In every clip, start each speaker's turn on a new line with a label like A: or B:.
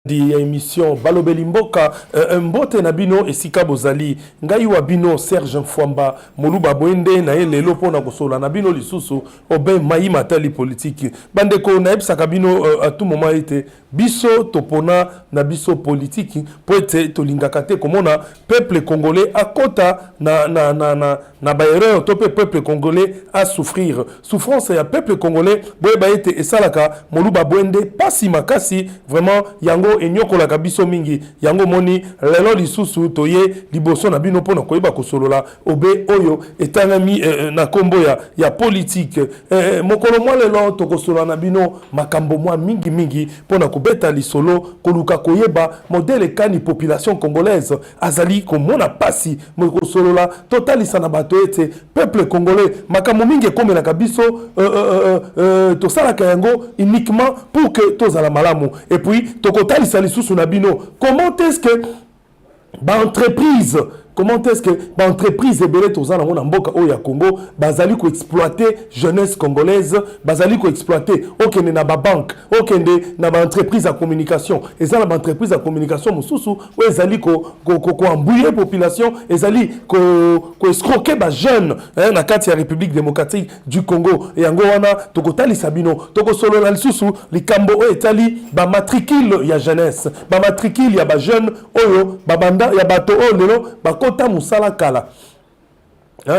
A: Ya émission Balobeli Mboka, mbote na bino esika bozali. Ngai wa bino Serge Mfwamba Moluba Boende na ye lelo mpona kosolola na bino lisusu obe mai matali politiki. Bandeko, nayebisaka bino à tout moment ete biso topona na biso politiki mpo ete tolingaka te komona peuple congolais akota na baerreur to mpe peuple congolais asouffrir. Souffrance ya peuple congolais, boyeba ete esalaka Moluba Bwende pasi makasi vraiment. Yango enyokolaka biso mingi. Yango moni lelo lisusu toye liboso na bino mpona koyeba kosolola obe oyo etangami na nkombo ya politike. Mokolo mwa lelo tokosolola na bino makambo mwa mingimingi mpona kobeta lisolo, koluka koyeba modèle kani population congolaise azali komona pasi. Kosolola, totalisa na bato ete peuple congolais, makambo mingi ekomelaka biso, tosalaka yango uniquement pour que tozala malamu. Et puis tokotalisa lisusu na bino comment est-ce que baentreprise ebele toza nango na mboka oyo ya Congo bazali koexploiter jeunesse congolaise, bazali koexploiter. Okende na babanke, okende na baentreprise ya communication, eza na baentreprise ya communication mosusu oyo ezali koembrouiller population, ezali koescroquer bajeune na kati ya République démocratique du Congo. Yango wana tokotalisa bino. Tokosolola lisusu likambo oyo etali bamatricule ya jeunesse, bamatricule ya bajeune oyo babanda, ya bato oyo lelo bakota mosala kala.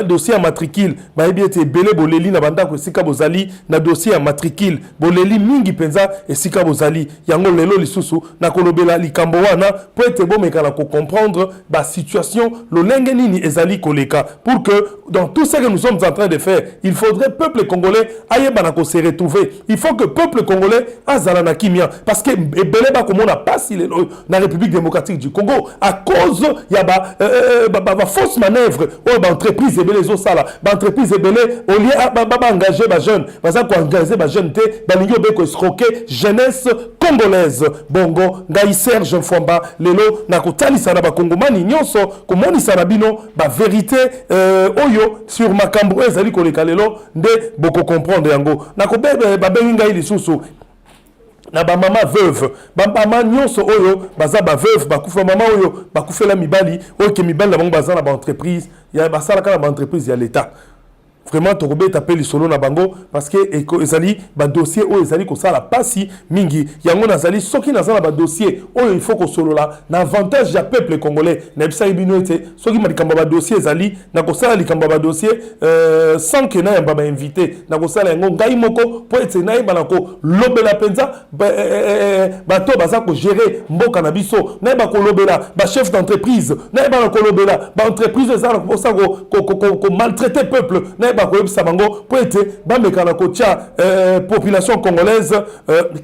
A: Dossier ya matricule, bayebi ete ebele boleli na bandako esika bozali na dossier ya matricule, boleli mingi mpenza esika bozali. Yango lelo lisusu nakolobela likambo wana mpo ete bomekana kocomprendre basituation lolenge nini ezali koleka, pour que dans tout ce que nous sommes en train de faire, il faudrait peuple congolais ayebana kose retrouver. Il faut que peuple congolais azala na kimia, parce que ebele bakomona pasi lelo na République démocratique du Congo à cause ya ba, ba fausse manœuvre oyo baentreprise ebele ezosala. Baentreprise ebele, au lieu baengage bajeune, baza koengage bajeune te, balingi obe koescroquer jeunesse congolaise. Bongo ngai Serge Mfwamba lelo nakotalisa na bakongomani nyonso, komonisa na bino bavérité oyo sur makambo oyo ezali koleka lelo, nde bokocomprendre yango. Babengi ngai lisusu na bamama veuve, bamama nyonso oyo baza baveuve, bakufa, mama oyo bakufela mibali, oyo ke mibali na bango baza na baentreprise, basalaka na baentreprise ya l'État. Vraiment tokobeta mpe lisolo na bango, parce que ezali badossier oyo ezali kosala mpasi mingi. Yango nazali, soki naza na badossier oyo il faut kosolola na avantage ya peuple congolais, nayebisaki bino ete soki likambo ya badossier ezali, nakosala likambo ya badossier sans ke nayamba bainvité. Nakosala yango ngai moko mpo ete nayeba na kolobela mpenza bato baza kogérer mboka na biso, nayeba kolobela bachef d'entreprise, nayeba na kolobela baentreprise eza na kosa komaltraiter peuple, nayeba koyebisa bango mpo ete bamekana kotia population congolaise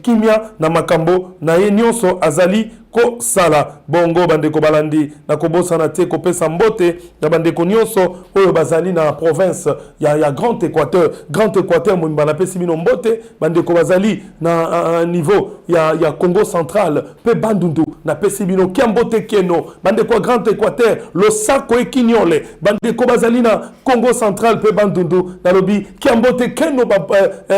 A: kimia na makambo na ye nyonso azali kosala. Bongo bandeko balandi, nakobosana te kopesa mbote na bandeko nyonso oyo bazali na province ya Grand Équateur. Grand Équateur mobimba, napesi bino mbote. Bandeko bazali na niveau ya Congo central mpe Bandundu, napesi bino kia mbote keno. Bandeko ya Grand Équateur, losako ekiniole. Bandeko bazali na Congo central mpe Bandundu, nalobi kia mbote keno,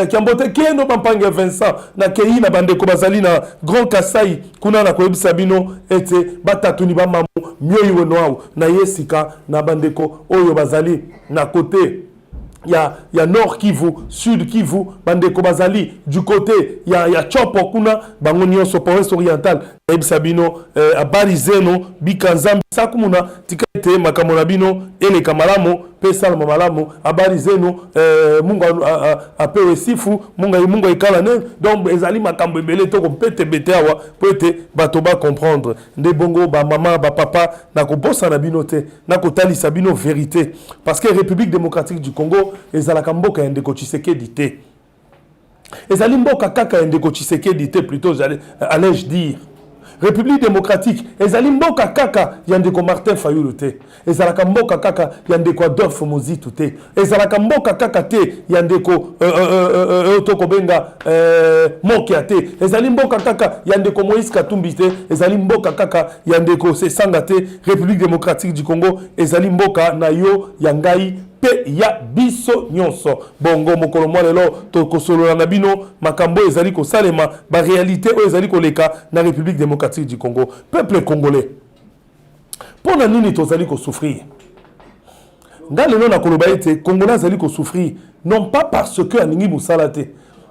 A: kia mbote keno. Bampange Vincent, nakei na bandeko bazali na Grand Kasai kuna, na koyebisa bino ete batatuni bamamu mioi weno awo. Na ye sika na bandeko oyo bazali na côté ya Nord Kivu, Sud Kivu, bandeko bazali du côté ya Chopo kuna, bango nyonso province orientale, nayebisa bino abari zeno bika Nzambe sakumuna. Tika ete makambo na bino eleka malamu mpe esalama malamu. Habari zenu, Mungu apewe sifu, Mungu aikala ne. Donc ezali makambo ebele tokopete bete awa mpo ete bato bacomprendre nde. Bongo bamama, bapapa, nakobosana bino te, nakotalisa bino vérité, parce que République démocratique du Congo ezalaka mboka ya ndeko Tshisekedi te, ezali mboka kaka ya ndeko Tshisekedi te, plutôt allais-je dire République démocratique ezali mboka kaka ya ndeko Martin Fayulu te, ezalaka mboka kaka ya ndeko Adolphe Mozitu te, ezalaka mboka kaka te ya ndeko oyo tokobenga Mokia te, ezali mboka kaka ya ndeko Moïse Katumbi te, ezali mboka kaka ya ndeko Sesanga te. République démocratique du Congo ezali mboka na yo, ya ngai. mpe ya biso nyonso. Bongo mokolo mwa lelo tokosolola na bino makambo oyo ezali kosalema, ba realites oyo ezali koleka na Republique democratique du Congo. Peuple congolais, mpo na nini tozali kosouffrir? Nga lelo nakoloba ete Congolais azali kosouffrir non pas parce que alingi mosala te,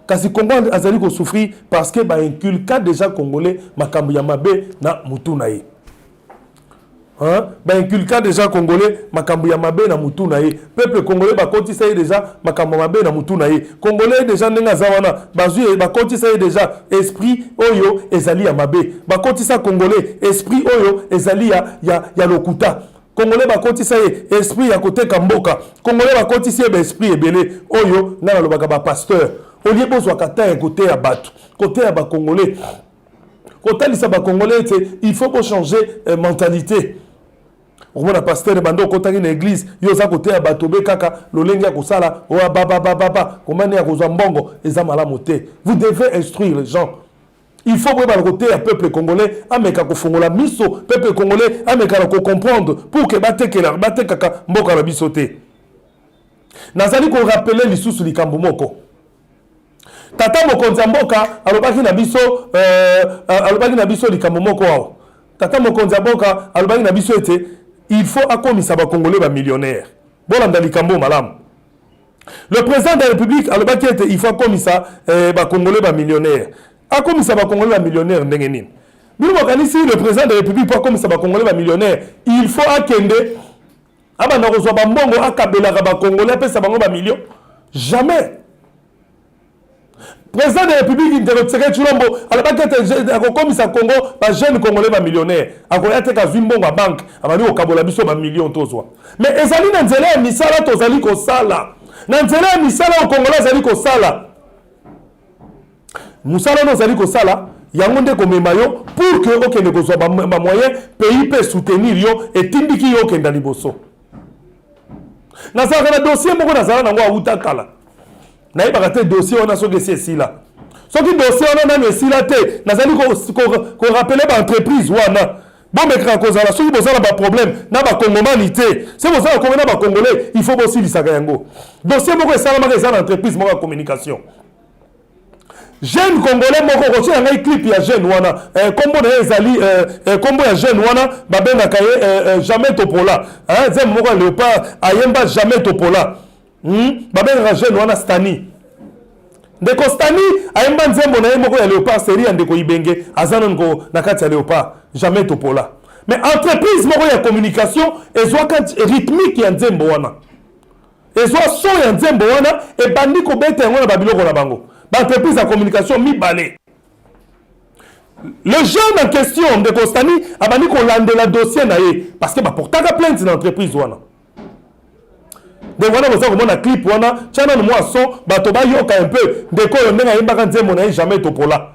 A: kasi Congo azali kosouffrir parce que ba inculqua dejà Congolais makambo ya mabe na mutu na ye. Hein? Ba inculqua dejà Congolais makambo ya mabe na mutu na ye. Peuple congolais bakotisa ye dejà makambo mabe na mutu na ye. Congolais dejà ndenge aza wana bazui bakotisa ye dejà esprit oyo ezali ya mabe. Bakotisa Congolais esprit oyo ezali ya, ya, ya lokuta. Congolais bakotisa ye esprit ya koteka mboka. Congolais bakotisi ye ba esprit ebele oyo nga nalobaka ba pasteur. Au lieu bozwaka temps ya koteya bato, koteya ba Congolais, kotalisa ba Congolais ete il faut bo changer euh, mentalité. Okomona pasteur banda okotaki na église, yo oza koteya bato be kaka lolenge ya kosala oya bababababa komani ya kozwa mbongo eza malamu te. Vous devez instruire les gens. Il faut boyebana koteya peuple congolais ameka kofongola miso, peuple congolais ameka na kocomprendre pour que batekela batekaka mboka na biso te. Nazali korappeler lisusu likambo moko. Tata mokonzi ya mboka alobaki na biso euh, alobaki na biso likambo moko awa. Tata mokonzi ya mboka alobaki na biso ete il faut akomisa ba congolais ba millionnaires. Bolanda likambo malamu. Le président de la République alobaki ete il faut akomisa eh, ba congolais ba millionnaires. Akomisa ba congolais ba millionnaires ndenge nini? Bino bokanisi le président de la République po akomisa ba congolais ba millionnaires, il faut akende abanda kozwa ba mbongo akabelaka ba congolais apesa bango ba millions? Jamais. Président de la République Ndeko Tshisekedi Tshilombo alobaki ete akokomisa Congo ba jeunes congolais ba millionnaires. Akoya te kazwi mbongo ya banque abandi kokabola biso ba millions tozwa. Mais ezali na nzela ya misala tozali kosala. Na nzela ya misala oyo congolais azali kosala. Mosala wana ozali kosala yango nde komema yo pour que okende kozwa ba, ba moyens pays mpe soutenir yo etindiki yo okenda liboso. Nazalaka na dossier moko nazala nango awuta kala. Nayebaka te dossier wana soki esi esila. Soki dossier wana nanu esila te, nazali ko rappeler ba entreprise wana. Bomekaka kozala soki boza na ba problème na ba kongomani te. Soki boza na kongo na ba congolais, il faut bosilisaka yango. Dossier moko esalamaka eza na entreprise moko ya communication. Jeune congolais moko okotiela ngai clip ya jeune wana eh, kombo na ye ezali eh, eh, kombo ya jeune wana babengaka ye eh, eh, jamais topola eh, nzembo moko ya leopard ayemba jamais topola Hmm? Babengaka jeune wana Stani. Ndeko Stani ayemba nzembo na ye moko ya Leopard serie ya ndeko Ibenge aza nanu na kati ya Leopard jamais topola. Mais entreprise moko ya communication ezwaka rythmique ya nzembo wana. Ezwa son ya nzembo wana ebandi kobeta yango na babiloko na bango. Ba entreprise ya communication mibale. Le jeune en question ndeko Stani abandi kolandela dossier na ye parce que baportaka plainte na entreprise wana. Ndeko wana boza komona clip wana, tia nanu mwa son bato bayoka un peu ndeko oyo ndenge ayembaka nzembo na ye jamais topola.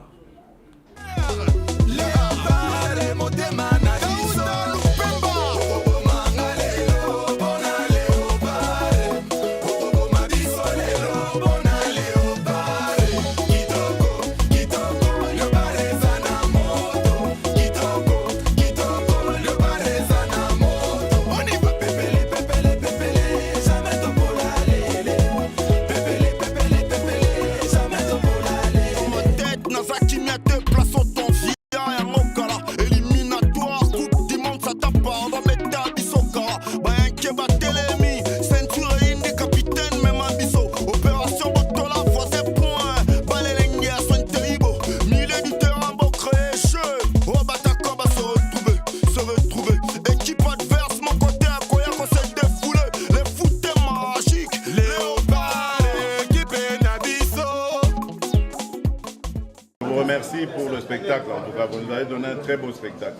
B: Remercie pour le spectacle. En tout cas, vous nous avez donné un très beau spectacle.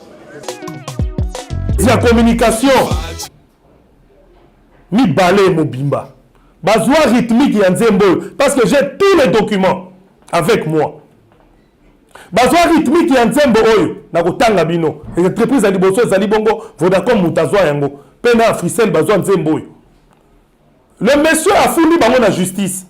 A: Ya communication mibale mobimba bazwa rythmique ya nzembo oyo parce que j'ai tous les documents avec moi. Bazwa rythmique ya nzembo oyo nakotanga bino. Entreprise ya liboso ezali bongo Vodacom moto azwa yango mpe na Africell bazwa nzembo oyo. Le monsieur afundi bango na justice.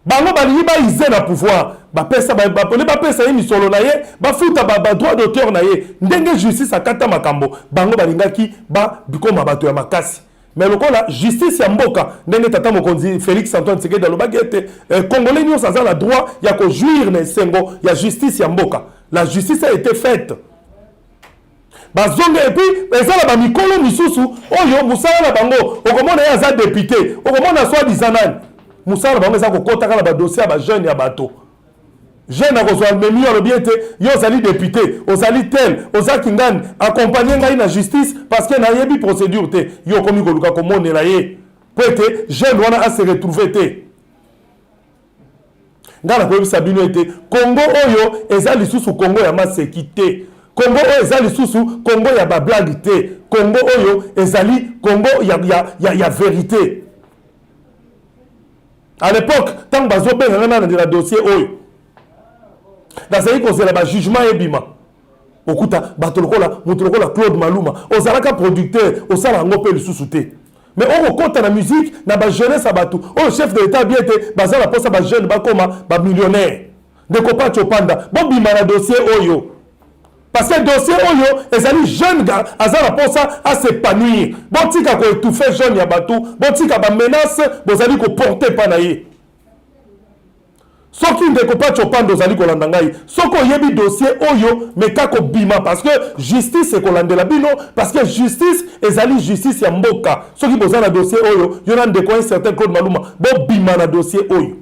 A: Bango balingi ba use na pouvoir, bapesa ba, bapesa ye misolo na ye, bafuta ba, ba droit d'auteur na ye. Ndenge justice akata makambo, bango balingaki ba bikoma bato ya makasi. Mais lokola justice ya mboka, ndenge tata mokonzi Félix Antoine Tshisekedi alobaki ete Congolais nyonso aza na droit ya kojouir na esengo ya justice ya mboka, la justice a été faite. Bazonga. Et puis eza na bamikolo misusu oyo mosala na bango, okomona ye aza député, okomona soi-disant nani, mosala na bango eza kokɔtaka na badossier ya bajeune ya bato. Jeune akozwa memi, alobi ete yo ozali député, ozali tel, ozaki ngani, accompagne ngai na justice parce que nayebi procédure te. Yo okomi koluka komonela ye mpo ete jeune wana ase retrouve te. Ngai nakoyebisa bino ete Kongo oyo eza lisusu Kongo ya maseki te. Kongo oyo eza lisusu Kongo ya bablague te. Kongo oyo ezali Kongo ya vérité. À l'époque, ntango bazobenga ngai nalandela dossier oyo, nazali kozela bajugement ebima. Okuta bato lokola moto lokola Claude Maluma, ozalaka producteur, osala yango mpe lisusu te, mais okokɔta na musique na bajeunesse ya bato oyo chef de l'État bien te, baza na mposa bajeune bakóma bamillionnaire. Ndeko Paci Opanda, bobima na dossier oyo, parce que dossier oyo ezali jeune aza na mposa as'épanouir. Botika koétouffe jeune ya bato, botika bamenace bozali koporte mpa na ye. Soki ndeko Paci Opanda ozali kolanda ngai, soki oyebi dossier oyo, meka kobima, parce que justice ekolandela bino, parce que justice ezali justice ya mboka. Soki boza na dossier oyo, yo na ndeko un certain Claude Maluma, bobima na dossier oyo,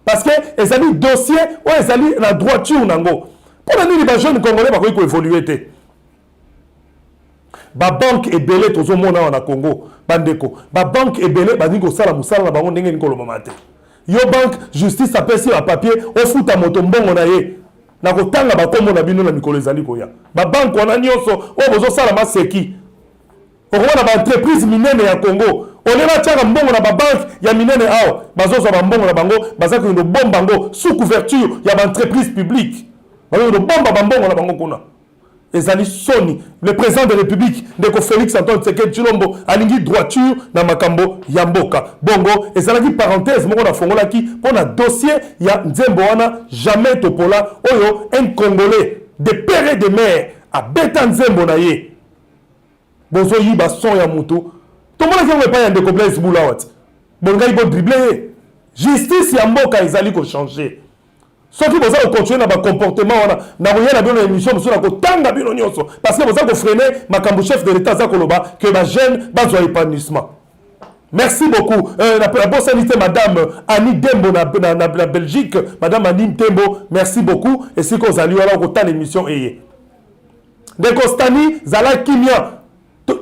A: parce que ezali dossier oyo ezali na droiture nango. Mpo na nini bajeune congolais bakoki koévolue te? Babanke ebele tozomona awa na Congo, bandeko, babanke ebele balingi kosala mosala na bango ndenge nini? Kolobama te. Yo banque, justice apesi bapapier, ofuta moto mbongo na ye. Na kotanga bakombo na bino na mikolo ezali koya. Babanke wana nyonso oyo bozosala maseki, okomona baentreprise minene ya Congo, olie batiaka mbongo na babanke ya minene awa, bazozwa bambongo na bango, baza kokende kobomba yango sous couverture ya baentreprise publique. Bazokende kobomba bambongo na bango kuna. Ezali soni. Le président de République, ndeko Félix Antoine Tshisekedi Tshilombo, alingi droiture na makambo ya mboka. Bongo ezalaki parenthèse moko nafongolaki mpo na dossier ya nzembo wana Jamais Topola, oyo un Congolais de père et de mère abeta nzembo na ye. Bozoyiba son ya mutu. Tomonaki yango epai ya ndeko Blaise Bula awa ti bolingaki bodrible ye. Justice ya mboka ezali kochange. Soki boza kocontinue na bacomportement wana, nakoyela bino na émission mosusu, na kotanga bino nyonso, parce que boza kofreiner makambo chef de l'État aza koloba ke bajeune bazwa épanouissement. Merci beaucoup. Nabosani te madame Annie Dembo na Belgique. Madame Annie Tembo, merci beaucoup. Esika ozali wana, okotala émission eye. Ndeko Stani, zala kimia.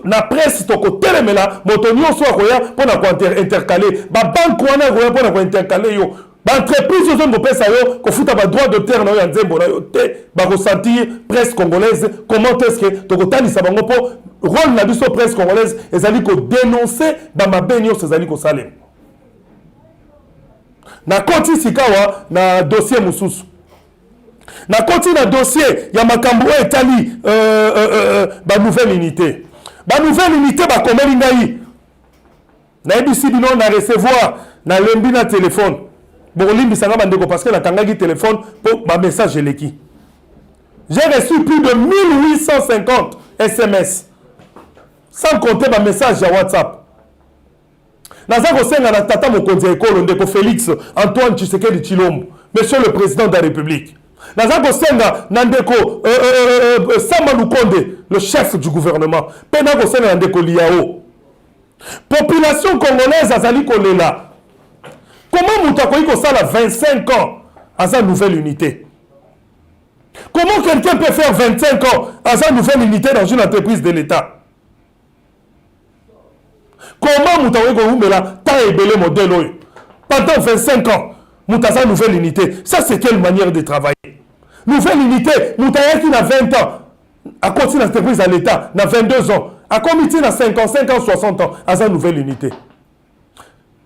A: Na presse tokotelemela moto nyonso akoya mpona kointercale babanke wana, akoya mpona kointercale yo baentreprise ozo kopesa yo kofuta badroit d'auteur na yo ya nzembo na yo te. Bakosentir presse congolaise comment est ce que tokotalisa bango, mpo rôle na biso presse congolaise ezali kodénonce bamabe nyonso ezali kosalema. Nakoti sikawa na dossier mosusu. Nakoti na dossier ya makambo oyo etali banouvelle unité. Banouvelle unité bakomeli ngai, nayebisi bino na recevoir, nalembi na telefone. Bokolimbisa nga bandeko, parce que nakangaki telefone mpo bamessage eleki. J'ai reçu plus de 1850 SMS, sans compter bamessage ya WhatsApp. Naza kosenga na tata mokonzi ya ekolo, ndeko Félix Antoine Tshisekedi Tshilombo, monsieur le président de la République. Naza kosenga na ndeko Sama Lukonde, le chef du gouvernement, mpe nakosenga na ndeko Liao. Population congolaise azali kolela. Comment moto akoki kosala 25 ans aza nouvelle unité? Comment quelqu'un peut faire 25 ans aza nouvelle unité dans une entreprise de l'État? Comment moto akoki kowumela temps ebele modèle oyo, pendant 25 ans moto aza nouvelle unité? Ça, c'est quelle manière de travailler? Nouvelle unité, moto ayaki na 20 ans, akoti na entreprise ya l'État na 22 ans, akomi ti na 55 ans, 60 ans, aza nouvelle unité.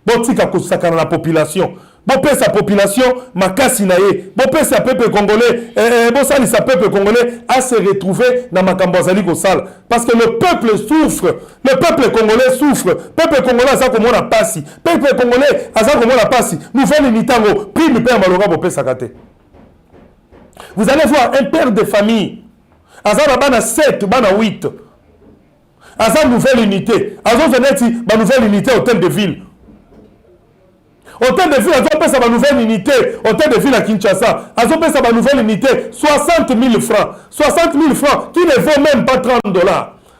A: Botika kosakana na population. Bopesa population makasi na ye. Bopesa peuple congolais, bosalisa peuple congolais à se retrouver na makambo azali kosala, parce que le peuple souffre, le peuple congolais souffre. Peuple congolais aza komona pasi, peuple congolais aza komona pasi. Nouvelle unité yango, prime mpe ya malonga bopesaka te. Vous allez voir un père de famille aza na bana 7, bana 8. Aza nouvelle unité, azozwa neti ba nouvelle unité hôtel de ville. Hôtel de ville azopesa ba nouvelle unité, hôtel de ville à Kinshasa azopesa ba nouvelle unité 60 000 francs. 60 000 francs qui ne vaut même pas 30 $.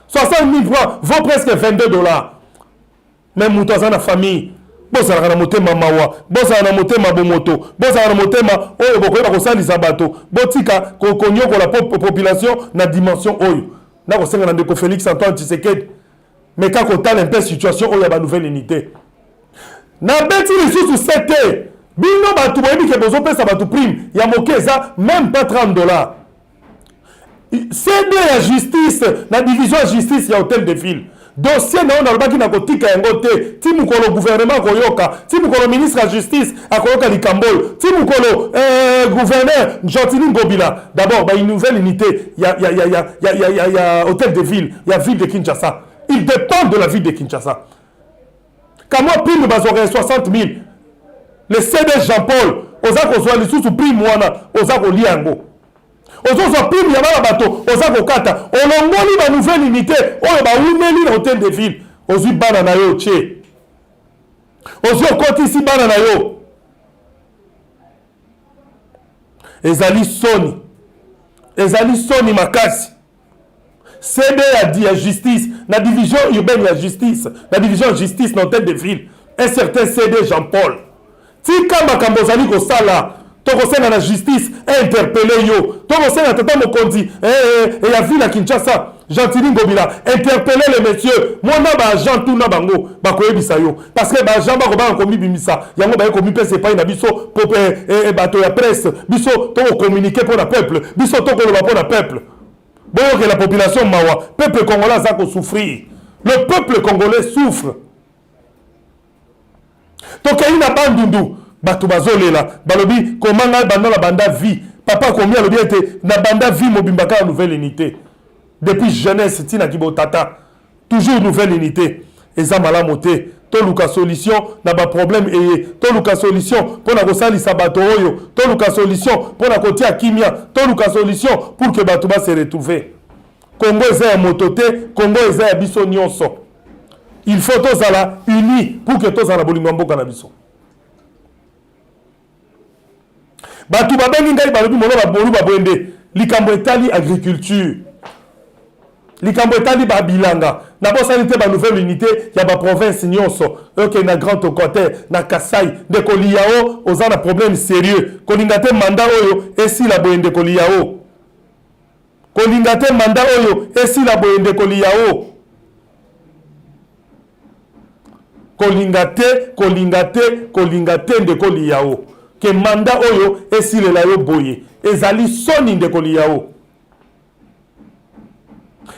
A: 60 000 francs vaut presque 22 $. Mais moto aza na famille, bozalaka na motema mawa, bozala na motema bomoto, bozala na motema oyo bokoyeba kosalisa bato. Botika konyokola population na dimension oyo. Nakosenga na ndeko Félix Antoine Tshisekedi, mais kaka kotala mpe situation oyo ya banouvelle unité. Nabeti lisusu se te, bino bato boyebi ke bozopesa bato prime ya moke, eza même pas 30 $. CD ya justice na division ya justice ya hôtel de ville, dossier na oyo nalobaki na kotika yango te ti mokolo gouvernement akoyoka, ti mokolo ministre ya justice akoyoka likambo oyo, ti mokolo gouverneur Gentiny Ngobila. D'abord banouvelle unité ya hôtel de ville ya ville de Kinshasa, il dépend de la ville de Kinshasa. Kamwa prime bazwaka ya 60 000, le CD Jean Paul, oza kozwa lisusu prime wana, oza kolia yango, ozozwa prime ya bana bato, oza kokata, olongoli banouvelle unité oyo bawumeli na hôtel de ville, ozwi bana na yo otie, ozwi okotisi bana na yo. Ezali soni, ezali soni makasi. CD ya justice na division urbaine ya justice, na division ya justice na hôtel de ville, un certain CD Jean-Paul, tika makambo ozali kosala. Tokosenga na justice interpeller yo, tokosenga tata mokonzi ya ville ya Kinshasa, Gentiny Ngobila, interpeller le monsieur. Mona baagent, tuna bango, bakoyebisa yo, parce que baagent bakobanga komibimisa yango, baye komipesa epai na biso po bato ya presse. Biso tokocommuniquer mpo na peuple, biso tokoloba mpo na peuple. Boyokela population mawa. Peuple congolais aza kosouffrir, le peuple congolais souffre. Tokei na Bandundu, bato bazolela, balobi koma ngai banda na banda vie. Papa komi alobi ete na banda vie mobimba kaka nouvelle unité, depuis jeunesse ntina botata, toujours nouvelle unité. Eza malamu te. Toluka solution na baproblème eye, toluka solution mpona kosalisa bato oyo, toluka solution mpona kotia kimia, toluka solution pour que bato base retrouver. Kongo eza ya moto te, Kongo eza ya biso nyonso. Il faut tozala uni pour que tozala bolingo ya mboka na biso. Bato babengi ngai, balobi molo babolu babwende, likambo etali agriculture, likambo etali babilanga. Nabosani te banouvelle unité ya baprovince nyonso. Okende na Grand Équateur, na Kasai. Ndeko Liyao, oza na problème sérieux. Kolinga te mandat oyo esila boye. Ndeko Liyao, kolinga te mandat oyo esila boye. Ndeko Liyao, kolinga te, kolinga te, kolinga te, ndeko Liyao, ke mandat oyo esilela yo boye. Ezali soni, ndeko Liyao,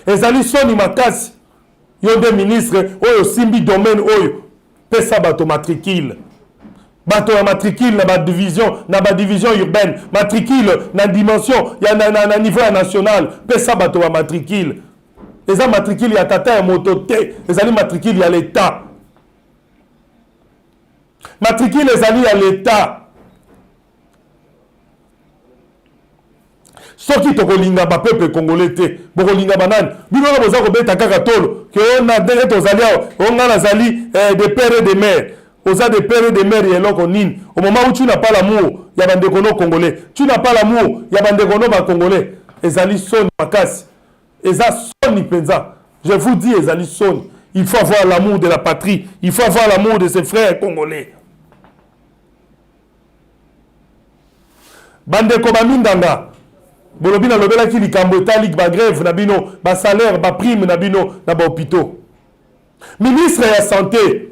A: ezali soni makasi. Yo nde ministre oyo osimbi domaine oyo. Pesa bato matricule, bato ya matricule na badivision, na badivision urbaine, matricule na dimension ya na niveau ya national. Pesa bato bamatricule. Eza matricule ya tata ya moto te, ezali matricule ya l'État. Matricule ezali ya l'État. Soki tokolinga bapeuple congolais te, bokolinga banani? Bino wana boza kobeta kaka tolo ke o na ndenge tozali awa, o nga nazali de père et de mère. Oza de père et de mère ya eloko nini au moment où tu n'as pas l'amour ya bandeko no congolais, tu n'as pas l'amour ya bandeko no bacongolais? Ezali soni makasi, eza soni mpenza, je vous dis, ezali soni. Il faut avoir l'amour de la patrie, il faut avoir l'amour de ses frères congolais. Bandeko baminganga, bolobi nalobelaki likambo etali bagrève na bino, basalaire, baprime na bino na bahôpitaux. Ministre ya santé,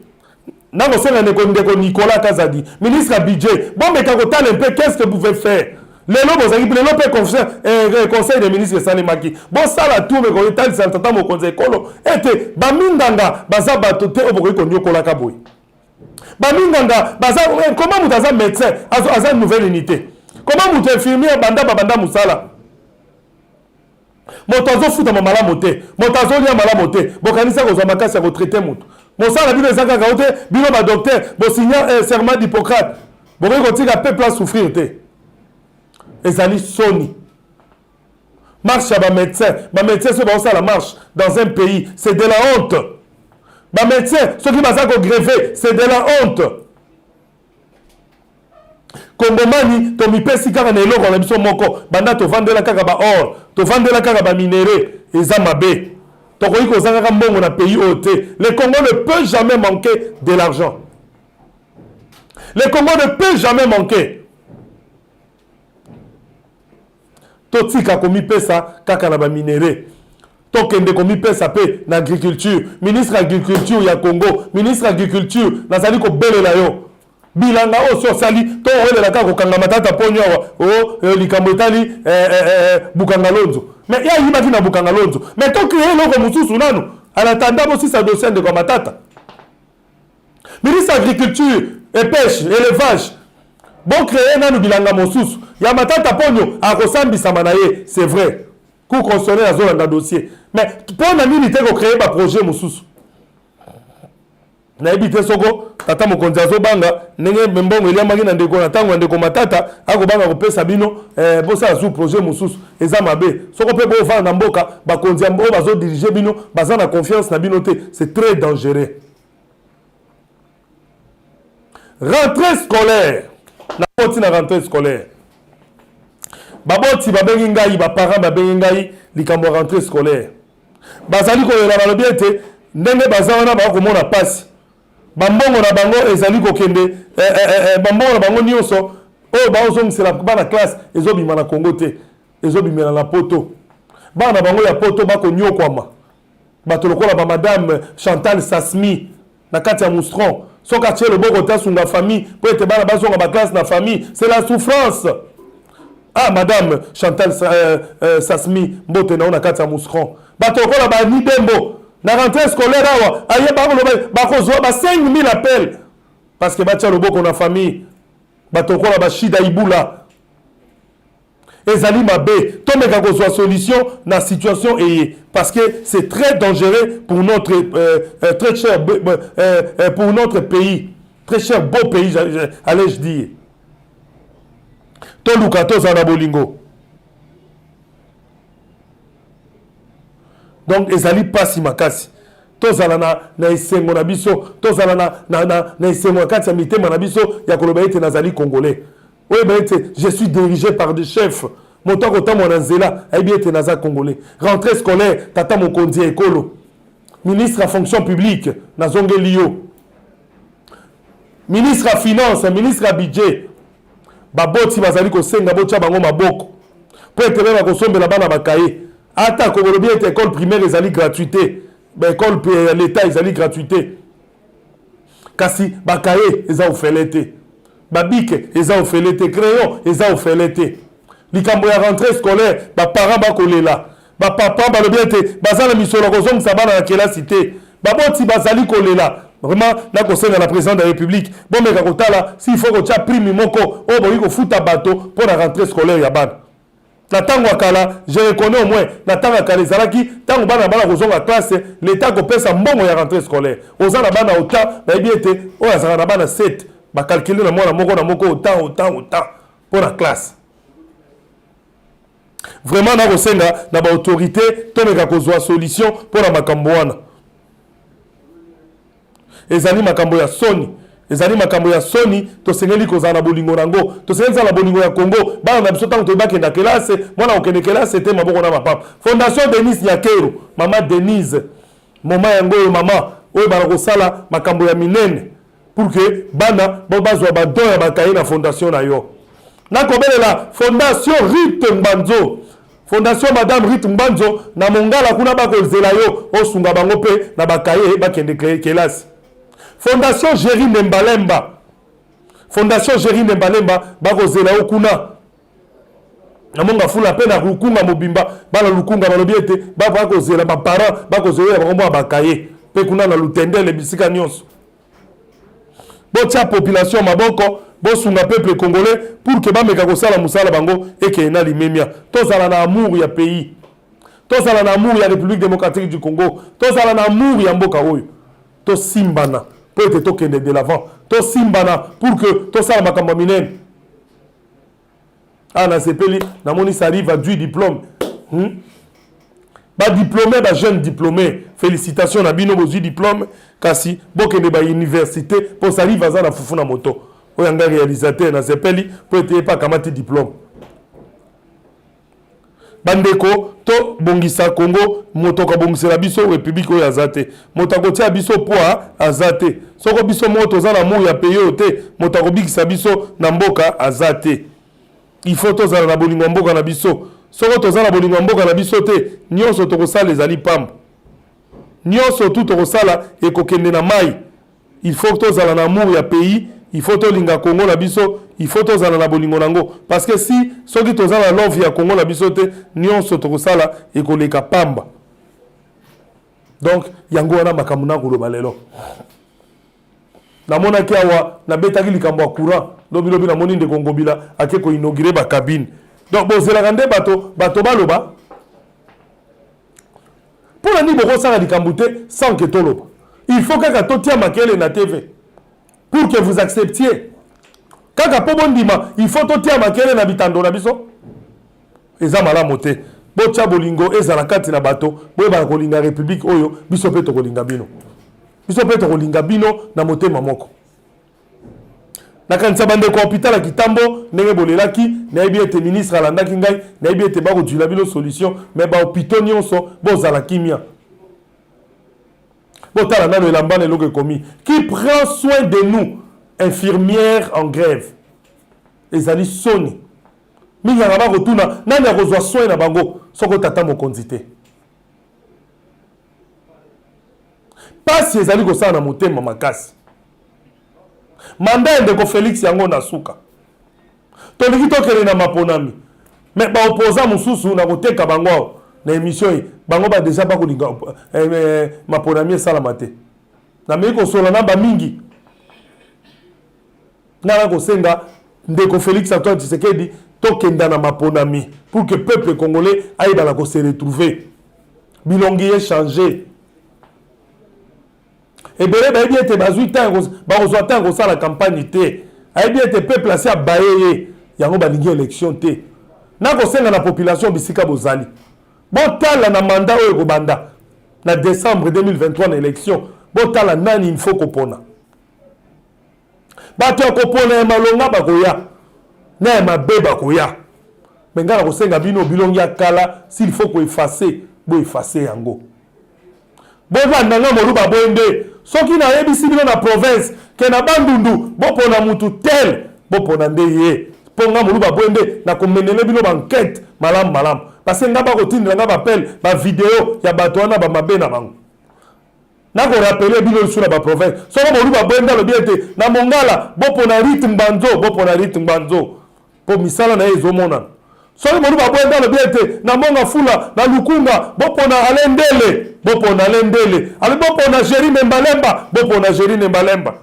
A: nakosenga ndeko Nicolas Kazadi, ministre ya budget, bomeka kotala mpe qu'est-ce que vous pouvez faire. Lelo bozalaki, lelo mpe conseil des ministres esalemaki. Bosala tout me kotalisa na tata mokonzi ya ekolo ete baminganga baza bato te oyo bokoki konyokolaka boye. Baminganga baza comment? Moto aza médecin, aza nouvelle unité, comment? Moto infirmier, banda babanda mosala, moto azofutama malamu te, moto azolia malamu te. Bokanisi kozwa makasi ya kotraiter moto? Mosala bino eza kaka o te. Bino badocteur bosigna serment d'Hippocrate, bokoki kotika peuple asouffrir te. Ezali soni. Marche ya bamédecin, bamédecin soki baosala marche dans un pays, c'est de la honte. Bamédecin soki baza kogreve, c'est de la honte. Kongomani tomipesi kaka na eloko na biso moko, banda tovandela kaka ba or, tovandela kaka ba minerais, eza mabe. Tokoki kozanga kaka mbongo na pays oyo te. Le Congo ne peut jamais manquer de l'argent. Le Congo ne peut jamais manquer. Totika komipesa kaka na ba minerais. Tokende komipesa pe na agriculture. Ministre ya agriculture ya Congo, ministre ya agriculture, nazali kobelela yo. Bilanga oyo si osali, to owelela kaka kokanga Matata Ponyo awa, o eh, likambo etali eh, eh, eh, eh Bukanga Lonzo. Mais ye ayibaki na Bukanga Lonzo. Mais to créer eloko mosusu nanu. En attendant bosisa dossier ya ndeko ya Matata. Ministre ya agriculture et pêche, élevage, bo créer nanu bilanga mosusu. Ya Matata Ponyo akosambisama na ye, c'est vrai. Cour constitutionnelle azolanda dossier. Mais mpo na nini te ko créer ba projet mosusu? Nayebi te soko tata mokonzi azobanga ndenge mbongo eliamaki na ndeko na ntango ya ndeko Matata, akobanga kopesa bino eh, bosala su projet mosusu. Eza mabe soko mpe bovanda na mboka, bakonzi oyo bazodirige bino baza na confiance na bino te, c'est très dangereux. Rentrée scolaire, nakoti na rentrée scolaire, baboti babengi ngai, baparent babengi ngai likambo ya rentrée scolaire. Bazali kolela, balobi ete ndenge baza wana bakomona mpasi, bambongo na bango ezali kokende eh, eh, eh, eh bambongo na bango nyonso oyo baozongisela bana classe ezobima na Congo te, ezobimela na poto. Bana na bango ya poto bakonyokwama. Bato lokola ba madame Chantal Sasmi na kati ya Mouscron, soki atie loboko te asunga famille mpo ete bana bazonga ba classe na famille, c'est la souffrance. Ah madame Chantal euh, euh, Sasmi, mbote na yo na kati ya Mouscron. Bato lokola ba Nidembo na rentrée scolaire awa aye bakoloba bakozwa ba 5000 appels parce que batia loboko na famille. Bato lokola ba Shida Ibula, ezali mabe. Tomeka kozwa solution na situation eye parce que c'est très dangereux pour notre euh, euh, très cher euh, euh, pour notre pays, très cher beau pays, allais-je dire. Toluka tozala na bolingo. Donc ezali pasi makasi. Tozala na, na esengo na biso, tozala na, na, na, na esengo na kati ya mitema na biso ya koloba ete nazali congolais. Oyeba ete je suis dirigé par des chefs. Moto akotambola na nzela ayebi ete naza congolais. Rentrée scolaire, tata mokonzi ya ekolo, ministre ya fonction publique, nazongeli yo. Ministre ya finance, ministre ya budget, baboti bazali kosenga botya bango maboko mpo ete beba kosombela bana bakaye. Ata kobolobi ete école primaire ezali gratuité, ba école ya l'État ezali gratuité, kasi bakaye eza ofele te, babike eza ofele te, crayon eza ofele te. Likambo ya rentrée scolaire, baparent bakolela, bapapa balobi ete baza na misolo ya kozongisa bana na kelasi te, baboti bazali kolela. Vraiment nakosenga na président de la république bomeka kotala s'il faut kotia prime moko oyo bokoki kofuta bato mpo na rentrée scolaire ya bana. Na ntango ya kala, je reconnais au moins, na ntango ya kala ezalaki ntango bana bana kozonga classe, l'État akopesa mbongo ya rentrée scolaire. Oza na bana autant, nayebi ete oyo azalaka na bana 7, bakalkule na mwana moko na moko autant, autant, autant mpo na classe. Vraiment nakosenga na ba autorité tomeka kozwa solution mpo na makambo wana. Ezali makambo ya soni, ezali makambo ya soni. Tosengeli kozala na bolingo na yango, tosengeli kozala na bolingo ya Congo. Bana na biso ntango toyebi bakenda kelase, mwana kokende kelase te maboko na mapapa. Fondation Denise Nyakeru, mama Denise, moma yango oyo mama oyo bana kosala makambo ya minene pour que bana bazwa ba don ya bakaye na fondation na yo. Nakobelela fondation Rite Mbanzo, fondation madame Rite Mbanzo na Mongala kuna, bakozela yo osunga bango mpe na bakaye bakende kelasi. Fondation Jerry Nembalemba, fondation Jerry Nembalemba bakozela yo kuna na Monga Fula mpe na Lukunga mobimba. Bana Lukunga balobi ete bakozela baparent bakozela ya bango mwa bakaye mpe kuna na Lutendele, bisika nyonso botia population maboko, bosunga peuple congolais pour que bameka kosala mosala bango ekeye na limemia. Tozala na amour ya pays, tozala na amour ya République démocratique du Congo, tozala na amour ya mboka oyo, tosimbana mpo ete tokende de l'avant, tosimbana pour que tosala makambo ya minene. Ah, nasepeli namoni Sariva du diplôme. Ba diplome, ba jeune diplome, felicitations na bino bozui diplome, kasi bokende ba universite po Salive aza na fufu na moto. Oyo nga realisateur na sepeli po ete ye pe akamati diplome. Bandeko to bongisa Congo, moto akobongisela biso republique oyo aza te. Moto akotia biso poids aza te. Soko biso moko toza na amour ya pays oyo te, moto akobikisa biso na mboka aza te. Il faut tozala na bolingo ya mboka na biso. Soko toza na bolingo ya mboka na biso te, nionso tokosala ezali pamba. Nionso tout tokosala ekokende na mayi. Il faut tozala na amour ya pays, il faut tolinga Congo na biso, il faut tozala na bolingo nango. Parce que si soki toza na love ya Congo na biso te, nionso tokosala ekoleka pamba. Donc yango wana makambo nakoloba lelo. Namonaki awa nabetaki likambo ya courant lobi lobi, namoni ndeko Ngobila ake ko inaugurer ba cabine. Donc bozelaka nde bato bato baloba mpo na nini bokosala likambo te sans que toloba? Il faut kaka totia makele na TV pour que vous acceptiez. Kaka mpo bondima, il faut totia makele na bitando na biso. Eza malamu te. Botia bolingo ezala kati na bato, boyebaka kolinga republique oyo, biso mpe tokolinga bino. Biso mpe tokolinga bino na motema moko. Nakanisa bandeko ya hôpital ya Kitambo ndenge bolelaki, nayebi ete ministre alandaki ngai, nayebi ete bakozuila bino solution, mais ba hôpitaux nyonso bozala kimia. Botala nano elamba na eloko ekomi. Qui prend soin de nous? Infirmière en grève. Ezali soni. Minganga bakotuna nani akozwa soin na bango soko tata mokonzi te. Pasi ezali kosala na motema makasi. Mandat ya ndeko Felix yango na suka. Tolingi tokende na maponami. Mais ba opposants mosusu na koteka bango awa na emission ye bango ba deja bakolinga eh, eh, maponami esalama te. Nameki kosola na ba mingi Nga nakosenga ndeko Felix Antoine Tshisekedi tokenda na maponami pour que peuple congolais ayebana ko se retrouver. Bilongi e changer. Ebele bayebi ete bazwi temps bakozwa temps kosala campagne te. Ayebi ete peuple asi abaye ye, yango balingi election te. Nakosenga na population bisika bozali. Botala na mandat oyo ekobanda na decembre 2023 na election, botala nani il faut kopona. Bato ya kopona ya malonga bakoya na ya mabe bakoya. Mais ngai nakosenga bino bilongi ya kala s'il faut ko effacer bo effacer yango. Bolanda nga moluba boye nde soki nayebisi bino na province ke na Bandundu bopona mutu tel bopona nde ye po nga moluba boye nde nakomenele bino ba enquete malamu malamu parce que nga bakotindela nga ba appel ba video ya bato wana ba mabe na bango. Nako rappeler bino lisusu na ba province. Soko Moluba Bwende alobi ete na Mongala bopona Ruth Ngbanzo, bopona Ruth Ngbanzo po misala na ye ezomonana. Soki Moluba Bwende alobi ete na Monga Fula, na Lukunga bopona Alain Ndele, bopona Alain Ndele. Alobi bopona Jerry Nembalemba, bopona Jerry Nembalemba.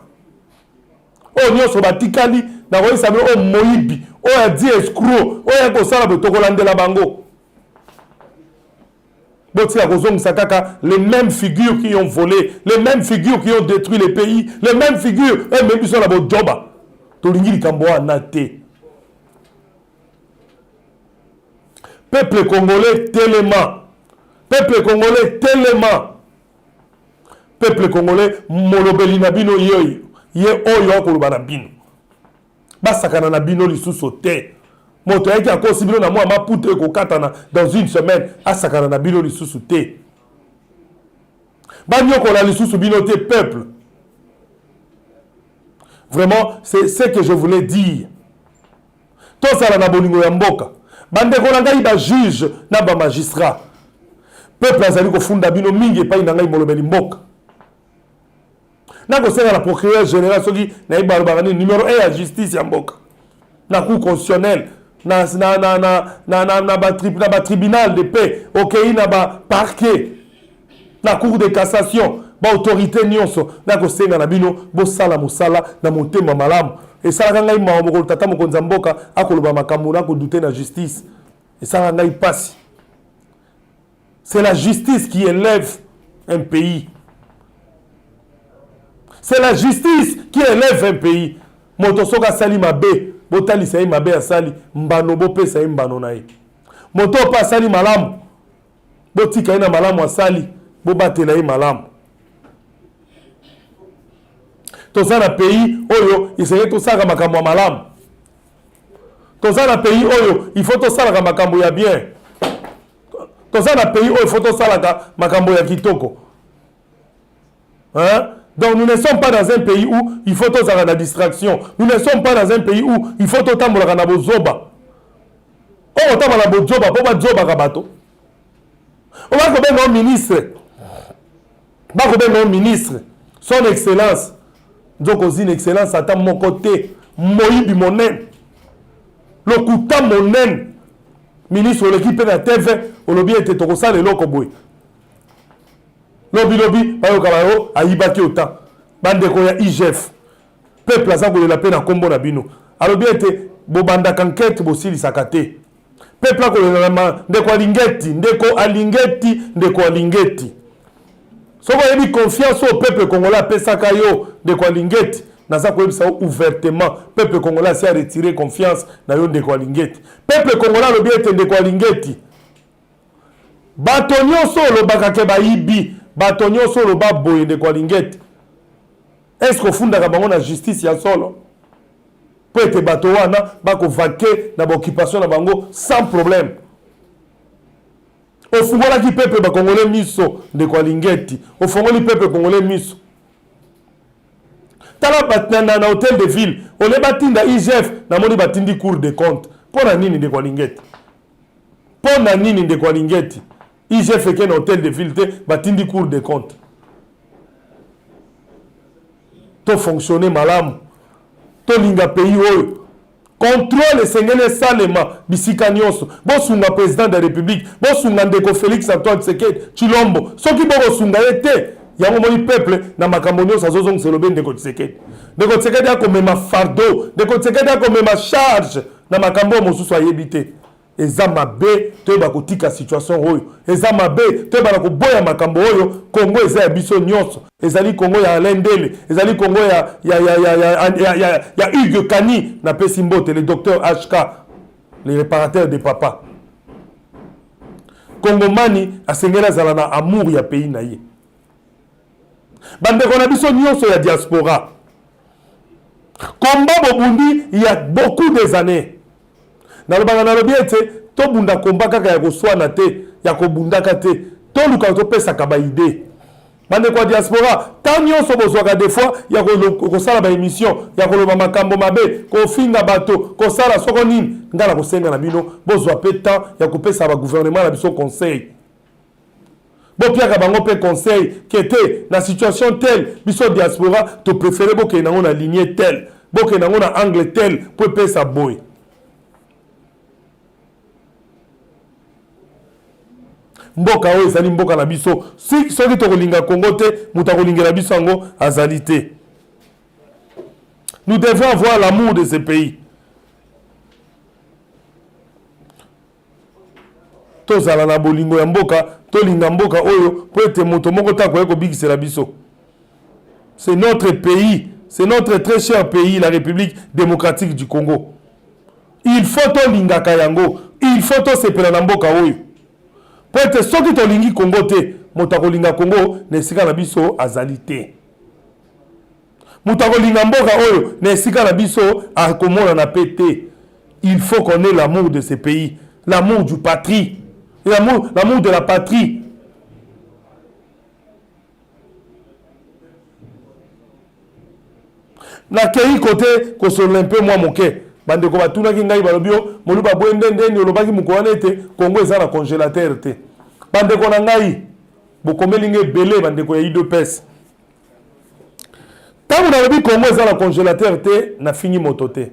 A: Oyo nyonso batikali nakoyebisa bino oyo moyibi, oyo adi escroc, oyo akosala boye tokolandela bango. Botika kozongisa kaka les mêmes figures qui ont volé, les mêmes figures qui ont détruit le pays, les mêmes figures oyo ememi biso na bojoba. Tolingi likambo wana te. Peuple congolais telema. Peuple congolais telema. Peuple congolais molobeli na bino ye ye oyo akoloba na bino. Basakana na bino lisusu te. Moto ayaki akosi bino na mwa maputa ekokatana dans une semaine, asakana na bino lisusu te. Banyokola lisusu bino te peuple. Vraiment, c'est ce que je voulais dire. Tozala na bolingo ya mboka. Bandeko na ngai ba juge na ba magistrat. Peuple azali kofunda bino mingi epai na ngai molobeli mboka. Nakosenga na procureur general soki nayebi balobaka nini numero 1 ya justice ya mboka na cour constitutionnelle na, na, na, na, na, na, na, ba, na ba tribunal de paix okei na ba parquet na cour de cassation ba autorité nyonso nakosenga na bino bosala mosala na motema malamu. Esalaka ngai mawa mokolo tata mokonzi ya mboka akoloba makambo na kodute na justice, esalaka ngai mpasi. C'est la justice qui élève un pays. C'est la justice qui élève un pays. Moto soki asali mabe, botalisa ye mabe asali, mbano bopesa ye mbano na ye. Moto oyo mpe asali malamu, botika ye na malamu asali, bobatela ye malamu. Toza na pays oyo esengeli tosalaka makambo ya malamu. Toza na pays oyo il faut tosalaka makambo ya bien. Toza na pays oyo il faut tosalaka makambo ya kitoko. Hein? Donc nous ne sommes pas dans un pays où il faut tozalaka na distraction. Nous ne sommes pas dans un pays où il faut totambolaka na bozoba. Oyo otambola na bozoba mpo bazobaka bato. Oba kobenga yo ministre. Bakobenga yo ministre. Son excellence. Nzoko ozina excellence ata moko te. Moyibi monene. Lokuta monene. Ministre oleki mpe na TV olobi ete tokosala eloko boye. Lobi lobi bayoka bayo ayibaki ota bandeko ya IGF. Peuple aza kolela pe na kombo na bino. Alobi ete bobandaka enquete bosilisaka te. Peuple akolela na ndeko Alingeti, ndeko Alingeti, ndeko Alingeti. Soki oyebi confiance oyo peuple congolais apesaka yo ndeko Alingeti, naza koyebisa yo ouvertement, peuple congolais asi a retirer confiance na yo ndeko Alingeti. Peuple congolais alobi ete ndeko Alingeti, Bato nioso olobaka ke bayibi, bato nioso oloba boye ndeko Alingete, est ce que ofundaka bango na justice ya solo? Po ete bato wana bako vaquer na ba occupation na bango sans problème. Ofungolaki peuple ba congolais miso ndeko Alingete, ofongoli peuple congolais miso. Tala ba, na, na, na hotel de ville, au lieu batinda IGF, namoni batindi cour des comptes. Pona nini ndeko Alingete? Mpo na nini ndeko Alingeti IGF eke na hotel de ville te batindi cour de compte? To fonctionner malamu, tolinga pays oyo. Controle esengeli esalema bisika nyonso. Bosunga president de la republique, bosunga ndeko Felix Antoine Tshisekedi Tshilombo. Soki bokosunga ye te, yango omoni peuple na makambo nyonso azozongisa elobe ndeko Tshisekedi. Ndeko Tshisekedi akomema fardeau, ndeko Tshisekedi akomema charge na makambo oyo mosusu ayebi te. Eza mabe toyeba kotika situation oyo, eza mabe toyeba na koboya makambo oyo. Congo eza ya biso nyonso, ezali Congo ya Alain Ndele, ezali Congo ya, ya, ya, ya, ya, ya, ya, ya Hugues Kani. Napesi mbote le docteur HK, le réparateur de papa. Kongomani asengeli azala na amour ya pays na ye. Bandeko na biso nyonso ya diaspora, combat bobundi il y a beaucoup des années. Nalobaka nalobi ete tobunda combat kaka ya koswana te, ya kobundaka te, toluka topesaka ba idee. Bandeko ya diaspora, temps nyonso bozwaka des fois ya kosala ba emission, ya koloba makambo mabe, kofinga bato, kosala soko nini, ngai nakosenga na bino bozwa pe temps ya kopesa ba gouvernement na biso conseil. Bopiaka bango pe conseil que te na situation telle biso diaspora to prefere bokende nango na lignee telle, bokende nango na angle tel po epesa boye. Mboka oyo ezali mboka na biso, si soki tokolinga Congo te, moto akolingela biso yango azali te. Nous devons avoir l'amour de ce pays. Tozala na bolingo ya mboka, tolinga mboka oyo mpo ete moto moko te akoki kobikisela biso. C'est notre pays, c'est notre très cher pays, la République démocratique du Congo. Il faut tolingaka yango, il faut tosepela na mboka oyo. Mpo ete soki tolingi Congo te, moto akolinga Congo na esika na biso azali te. Moto akolinga mboka oyo na esika na biso akomonana pe te. Il faut qu'on ait l'amour de ce pays, l'amour du patrie, l'amour, l'amour de la patrie. Nakei kote kosolola mpe mwa moke, bandeko batunaki ngai, balobi yo moluba boye nde ndeni olobaki mokolo wana ete Congo eza na congélateur te. Bandeko na ngai bokomeli ngai ebele, bandeko ya UDPS. Tango nalobi Congo eza na congélateur te, nafingi moto te.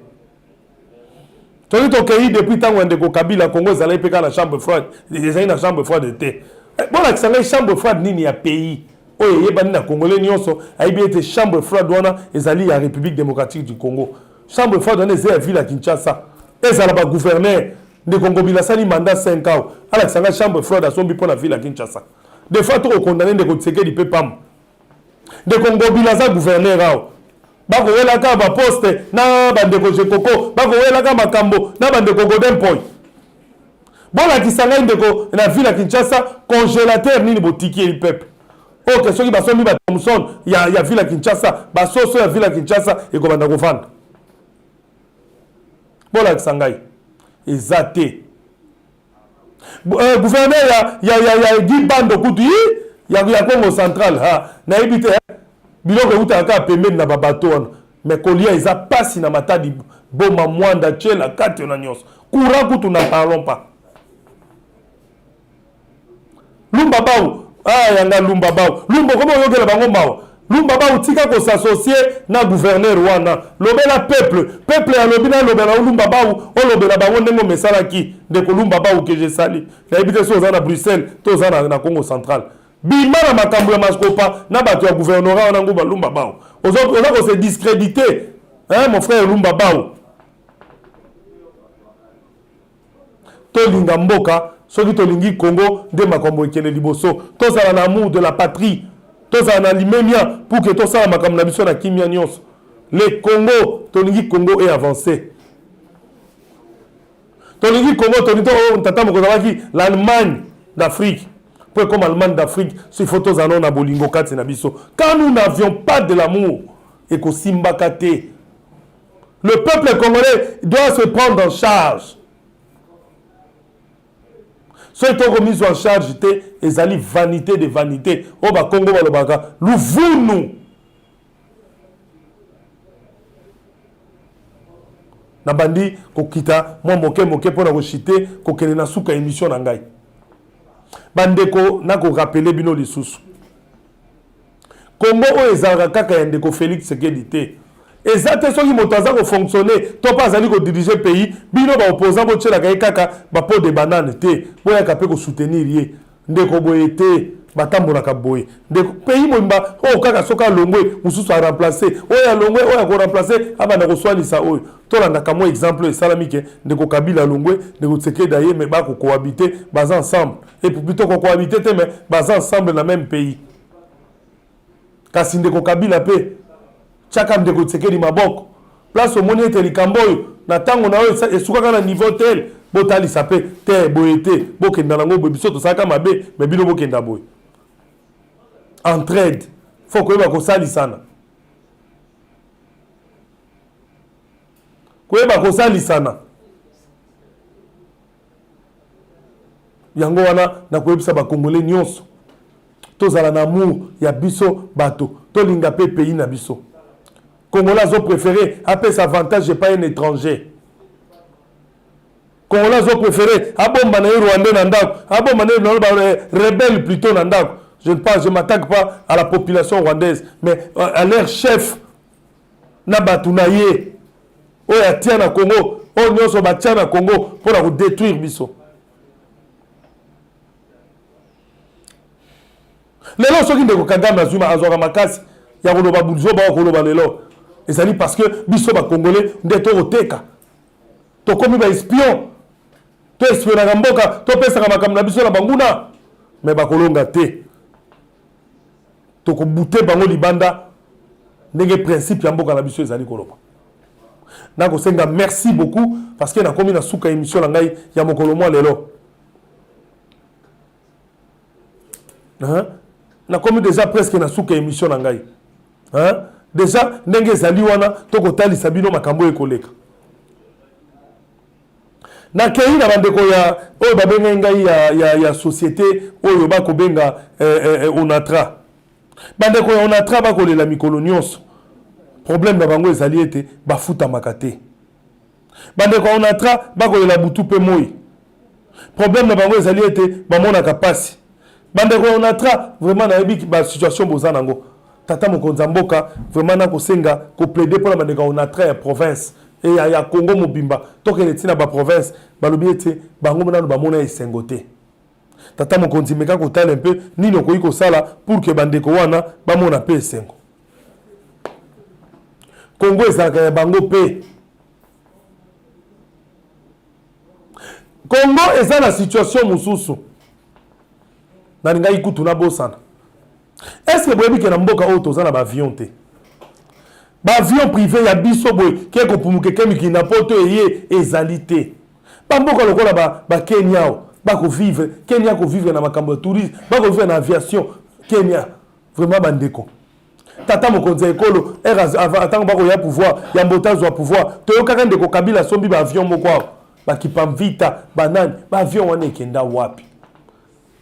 A: Soki tokei depuis tango ya ndeko Kabila, Congo ezalaki mpe kaka na chambre froide, ezali na chambre froide te. Eh, bolakisa ngai chambre froide nini ya pays oyo eyebani na Congolais nyonso ayebi ete chambre froide wana ezali ya République démocratique du Congo. Chambre froide wana eza ya ville ya Kinshasa. Ezala ba gouverneur, ndeko Ngobila asali mandat 5 ans, alakisa ngai chambre froide asombi mpo na ville ya Kinshasa. Des fois toko condamner ndeko Tshisekedi mpe pamba. Ndeko Ngobila aza gouverneur awa. Bakowelaka ba poste na bandeko Jekoko, bakowelaka makambo na bandeko Godin Mpoy. Bolakisa ngai ndeko na ville ya Kinshasa congélateur nini botikieli peuple. Ok, soki basombi ba Thomson ya ville ya Kinshasa, basoso ya ville ya Kinshasa ekobanda kovanda. Bolakisa ngai eza te. Gouverneur ya Guy Bando kutu ya Congo Central, ha nayebi te biloko eutaka kaka pembeni na babato wana, mais kolia eza pasi na Matadi, Boma, Mwanda, Tshela, kati na nyonso. Courant kutu n'en parlons pas. Lumba Bau, ah yanga Lumba Bau. Lumba koma oyokela bango mawa. Lumba Bau tika ko s'associer na gouverneur wana. Lobela peuple, peuple alobi na lobela Lumba Bau, olobela bango ndenge omesalaki ndeko Lumba Bau que je salue. Nayebi te so oza na Bruxelles, to oza na Congo Central. Bima na makambo ya maskopa na bato ya gouvernorat wana nguba Lumba Bau. Oza ko se discréditer, hein mon frère Lumba Bau. Tolinga mboka, soki tolingi Congo nde makambo ekende liboso. Tozala na amour de la patrie, tozala na limemia pour que tosala makambo na biso na kimia nyonso. Le Congo, tolingi Congo e avancer. Tolingi Congo, tolingi to tata mokonzi alobaki l'Allemagne d'Afrique. Po comme Allemagne d'Afrique, il faut tozala na bolingo kati na biso. Quand nous n'avions pas de l'amour, ekosimbaka te. Le peuple congolais doit se prendre en charge. Soki tokomizwa en charge te, ezali vanité de vanité. Oyo bakongo balobaka luvunu. Nabandi kokita mwa moke moke mpona koshite kokende na suka émission na ngai. Bandeko, nakorapele bino lisusu. Congo oyo ezalaka kaka ya ndeko Félix Tshisekedi te. Eza te soki moto aza kofonctionne to mpe azali kodirige pays, bino baopposant botielaka ye kaka bapo de banane te, boyaka mpe kosoutenir ye. Ndeko boye te, batambolaka boye. Ndeko pays mobimba oyo kaka soki alongwe mosusu aremplace, oyo alongwe oyo akoremplace abanda koswanisa oyo. Tolandaka mwa exemple oyo esalami ke ndeko Kabila alongwe, ndeko Tshisekedi aye, mais bakocohabite, baza ensemble. Et puis plutôt kocohabite te, mais baza ensemble na même pays. Kasi ndeko Kabila pe tiaka ndeko Tshisekedi maboko. Place omoni ete likambo oyo na tango na oyo esukaka na niveau tel, botalisa pe te boye te, bokenda nango boye, biso tosalaka mabe mais bino bokenda boye. Entraide, faut koyeba kosalisana. Koyeba kosalisana. Yango wana nakoyebisa ba Congolais nyonso tozala na amour ya biso bato, tolinga pe pays na biso. Congolais azo préférer apesa avantage epai un étranger. Congolais azo préférer abomba na ye Rwandais na ndako, abomba na ye rebelle plutôt na ndako. Je ne parle, je m'attaque pas à la population rwandaise, mais à leur chef na bato na ye oyo atia na Congo, oyo nyonso batia na Congo mpona kodétruire biso. Lelo soki ndeko Kagame azwi azwaka makasi ya koloba buzoba oyo koloba lelo, ezali parce que biso ba Congolais nde tokoteka, tokomi ba espion, to espionaka mboka, topesaka makambo na biso na banguna, mais bakolonga te. Tokobute bango libanda ndenge principe ya mboka na biso ezali koloba. Nakosenga merci beaucoup parce que nakomi na suka émission na ngai ya mokolo mwa lelo. Hein? Nakomi déjà presque na suka émission na ngai. Hein? Déjà ndenge ezali wana tokotalisa bino makambo ekoleka. Nakei na bandeko ya oyo babengai ngai ya société oyo bakobenga Onatra. Bandeko ya Onatra bakolela mikolo nyonso. Problème na bango ezali ete bafutamaka te. Bandeko ya Onatra bakolela butu pe moi. Problème na bango ezali ete bamonaka pasi. Bandeko ya Onatra vraiment nayebi ba situation boza nango. Tata mokonzi ya mboka vraiment nakosenga ko plaider mpona bandeko ya Onatra ya province et ya Congo mobimba, tokende ti na ba province, balobi ete bango nanu bamona esengo te. Tata mokonzi meka kotala un peu nini okoki kosala pour que bandeko wana bamona pe esengo. Congo ezalaka ya bango pe. Congo eza na situation mosusu. Nalingaki kutu nabosana. Est-ce que boyebi ke na mboka oyo toza na ba avion te? Ba avion privé ya biso boye ke kopumuka ekemiki na poto eye ezali te. Bamboka lokola ba, ba Kenya awa bakovivre, Kenya akovivre na makambo ya tourisme, bakovivre na aviation Kenya. Vraiment bandeko, tata mokonzi ya ekolo ntango bakoya pouvoir ya mbota azwa pouvoir, toyokaka ndeko Kabila asombi ba avion moko awa, bakipa mvita banani, ba avion wana ekenda wapi?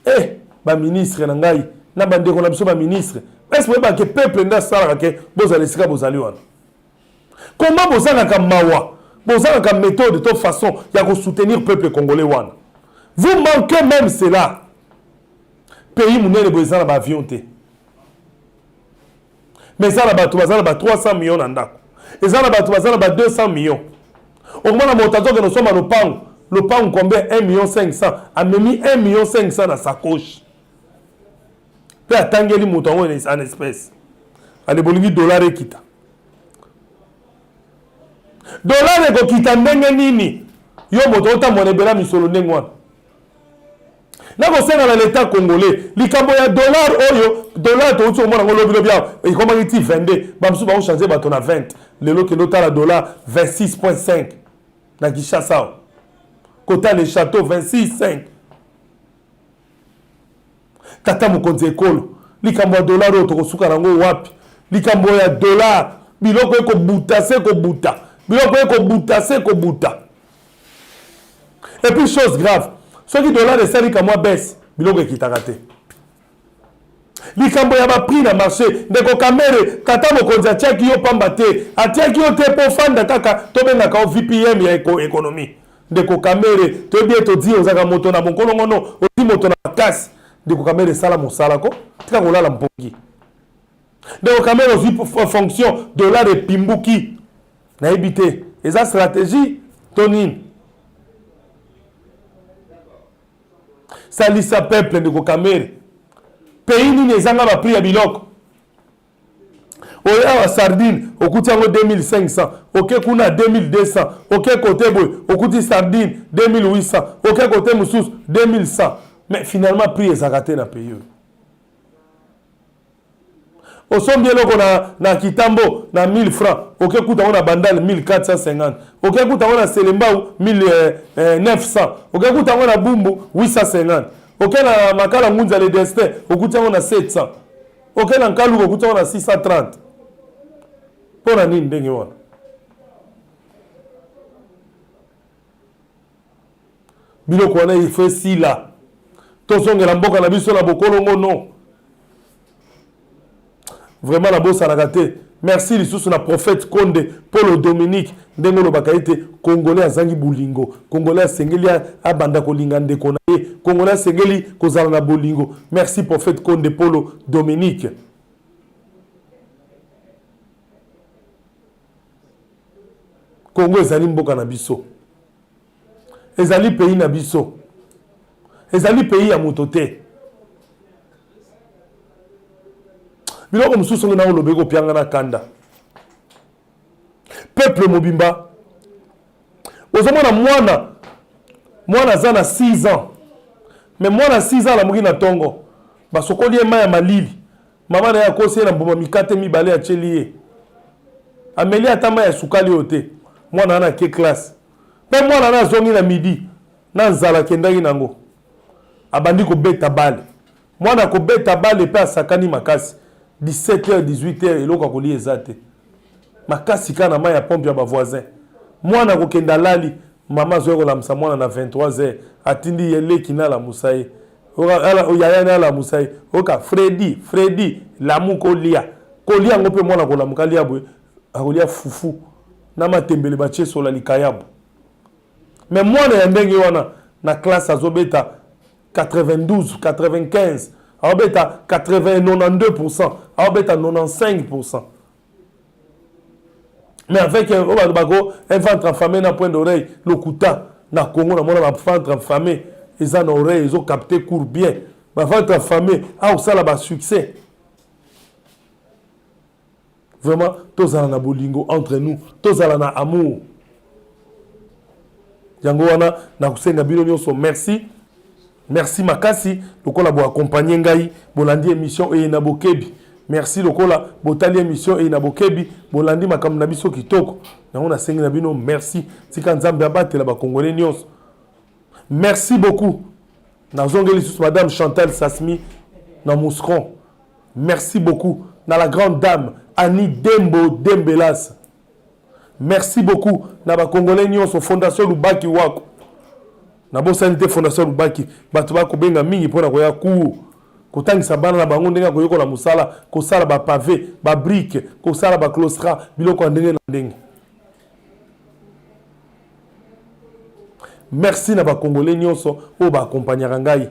A: Eh, ba ministre na ngai na bandeko na biso ba ministre, est-ce boyebaka ke peuple nde asalaka ke bozala esika bozali wana? Comment bozangaka mawa, bozangaka méthode to façon ya kosoutenir peuple congolais wana? Vous manquez même cela. Pays monene boye eza na baavion te, mais eza na bato baza na ba 300 millions na ndako, eza na bato baza na ba 200 millions. Okomona moto azokende osomba lopango, lopango combien? 1 million 500, amemi 1 million 500 na sacoche mpe atangeli moto yango en espèce. Ale bolingi dollar ekita, dollar ekokita ndenge nini? Yo moto otambola ebela misolo ndenge wana. Nakosenga na leta congolais likambo ya dollar oyo. Dollar touti komona yango lobilobi awa, ekomaki ti 22, bamosusu bakochange bato na 20. Lelo kende otala dollar 26.5 na Kinshasa awa, kota le château 26.5. Tata mokonzi ekolo, likambo ya dollar oyo tokosuka nango wapi? Likambo ya dollar, biloko ekobuta se kobuta, biloko ekobuta se kobuta. Et puis chose grave, soki dollar esali kamwa baisse, biloko ekitaka te. Likambo ya baprix na marché, ndeko Kamere, tata mokonzi atiaki yo pamba te, atiaki yo te mpo fanda kaka tobengaka yo VPM ya économie. Ndeko Kamere, toyebi ete odi ozalaka moto na bonkolongono, odi moto na makasi. Ndeko Kamere, esala mosala ko, tika kolala mpongi. Ndeko Kamere, ozwi fonction, dollar epimbuki, nayebi te eza stratégie to nini. Salisa peuple, ndeko Kamere. Pays nini ezanga baprix ya biloko oyo? Awa sardine okuti yango 2500, oke kuna 2200, oke kote boye okuti sardine 2800, oke kote mosusu 2100. Mais finalement prix ezalaka te na pays oyo. Osombi eloko na Kitambo na 1000 francs, oke kuta yango na Bandal 1450, oke kuta yango na Selembao 1900, oke kuta yango na Bumbu 850, oke na Makala Ngunza le Destin okuti yango na 700, oke na Nkaluka okuti yango na 630. Mpo na nini ndenge wana? Biloko wana ifo esila, tozongela mboka na biso na bokolongono. Vraiment nabosanaka te. Merci lisusu na prophète Konde Polo Dominique, ndenge olobaka ete congolais azangi bolingo, congolais asengeli abanda kolinga ndeko na ye, congolais asengeli kozala na bolingo. Merci prophète Konde Polo Dominique. Congo ezali mboka na biso, ezali pays na biso, ezali pays ya moto te. Biloko mosusu soki nakoloba ekopianga na kanda. Peuple mobimba ozomona mwana, mwana aza na 6 ans, mais mwana 6 ans alamuki na ntongo, basokoli ye mai ya malili, mama na ye akosi ye na mbuma mikate mibale atieli ye, ameli ata mai ya sukali oyo te. Mwana wana ake classe, mpe mwana wana azongi na midi na nzala akendaki nango, abandi kobeta bale. Mwana akobeta bale mpe asakani makasi, 17h 18h eloko akolia eza te, makasi kaka na mai ya pompe ya bavoisin. Mwana akokende alali, mama azoya kolamusa mwana na 23h, atindi ye leki na alamusa ye, yaya na alamusa ye, oka Fredi, Fredi lamuka olia. Kolia yango mpe mwana akolamuka alia boye, akolia fufu na matembele batie sola likayabu. Mais mwana ya ndenge wana na classe azobeta 92, 95, azobeta 80, 92%, azobeta 95%. Mais avec oyo bato bako un ventre affamé na point d'oreille, lokuta. Na Congo namona ba ventre affamé eza na oreille ezocapte cours bien, ba ventre affamé aosala ba succès. Vraiment tozala na bolingo entre nous, tozala na amour. Yango wana nakosenga bino nyonso merci, merci makasi lokola boaccompagne ngai, bolandi émission eye na bokebi. Merci lokola botali émission eye na bokebi, bolandi makambo na biso kitoko. Yango nasengi na bino merci. Tika Nzambe abatela bakongole nyonso. Merci beaucoup. Nazongeli lisusu madame Chantal Sasmi na Mouscron. Merci beaucoup na la grande dame Annie Dembo Dembelas. Merci beaucoup na ba congolais nyonso Fondation Lubaki Wako. Nabosani te Fondation Lubaki bato bakobenga mingi mpo na koya cours kotangisa bana na bango ndenge ya koyekola mosala, kosala ba pave, ba brique, kosala ba claustra, biloko ya ndenge na ndenge. Merci na ba congolais nyonso oyo ba accompagnaka ngai.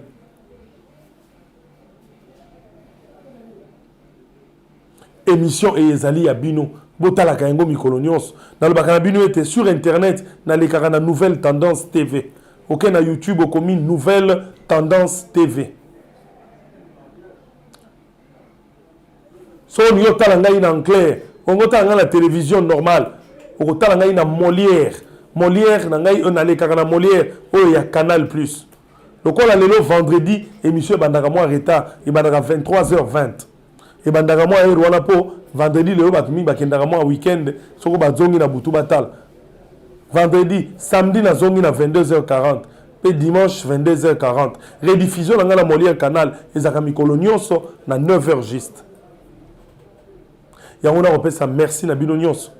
A: Emission eye ezali ya bino, botalaka yango mikolo nyonso. Nalobaka na bino ete sur internet nalekaka na Nouvelle Tendance TV. Oke na YouTube okomi Nouvelle Tendance TV. Soki olingi otala ngai na en clair, olingi otala ngai na television normale, okotala ngai na Molière. Molière na ngai oyo nalekaka na Molière oyo ya Canal Plus. Lokola lelo vendredi emission ebandaka mwa retard, ebandaka 23h20. Ebandaka mwa heure wana po vendredi lelo bato mingi bakendaka mwa week-end, soko bazongi na butu batala. Vendredi, samedi nazongi na 22h40 pe dimanche 22h40. Rediffusion na ngai na Molière Canal ezalaka mikolo nyonso na 9h juste. Yango nakopesa merci na bino nyonso.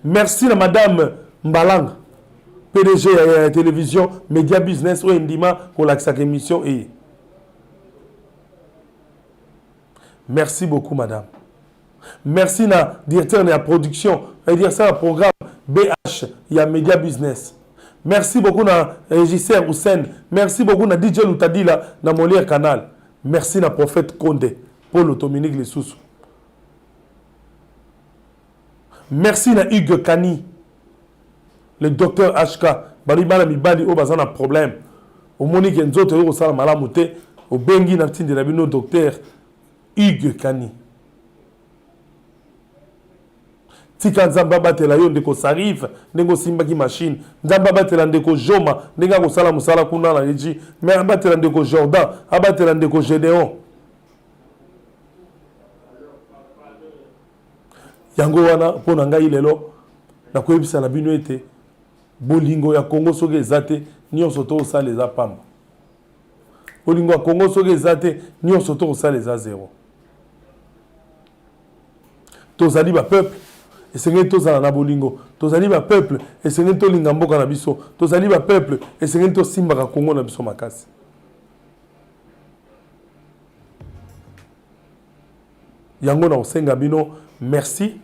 A: Merci na madame Mbalanga, PDG ya télévision Media Business oyo endima kolakisaka émission eye. Merci beaucoup madame. Merci na directeur ya production, na directeur ya programme BH ya Media Business. Merci beaucoup na régisseur Hussein. Merci beaucoup na DJ Lutadila na Molière Canal. Merci na prophète Konde Paul Dominique Lisusu. Merci na Hugues Kani, le docteur HK. Balobi bana mibali oyo baza na problème. Omoni ke nzoto oyo kosala malamu te, obengi na tindela bino docteur Hugues Kani. Tika Nzambe abatela yo ndeko Sarive ndenge osimbaki machine. Nzambe abatela ndeko Joma ndenge akosala mosala kuna na regie. Mais abatela ndeko Jordan, abatela ndeko Gedeon. Yango wana mpo na ngai lelo nakoyebisa na bino ete bolingo ya Congo soki eza te, nyonso tokosala eza pamba. Bolingo ya Congo soki eza te, nyonso tokosala eza zero. Tozali ba peuple, esengeli tozala na bolingo. Tozali ba peuple, esengeli tolinga mboka na biso. Tozali ba peuple, esengeli tosimbaka Congo na biso makasi. Yango nakosenga bino merci,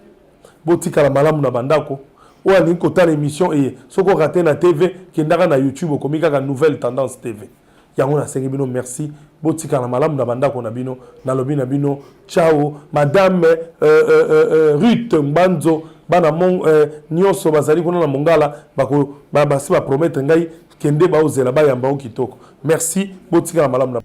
A: botikala malamu na bandako. Oyo alingi kotala emission eye, soki orate na TV, kendaka na YouTube okomi kaka Nouvelle Tendance TV. Yango nasengi bino merci, botikala malamu na bandako na bino. Nalobi na bino ciao. Madame euh, euh, euh, euh Ruth Mbanzo, bana mon euh, nyonso bazali kuna na Mongala, bako basi ba promettre ngai kende baozela bayamba yo kitoko. Merci, botikala malamu na.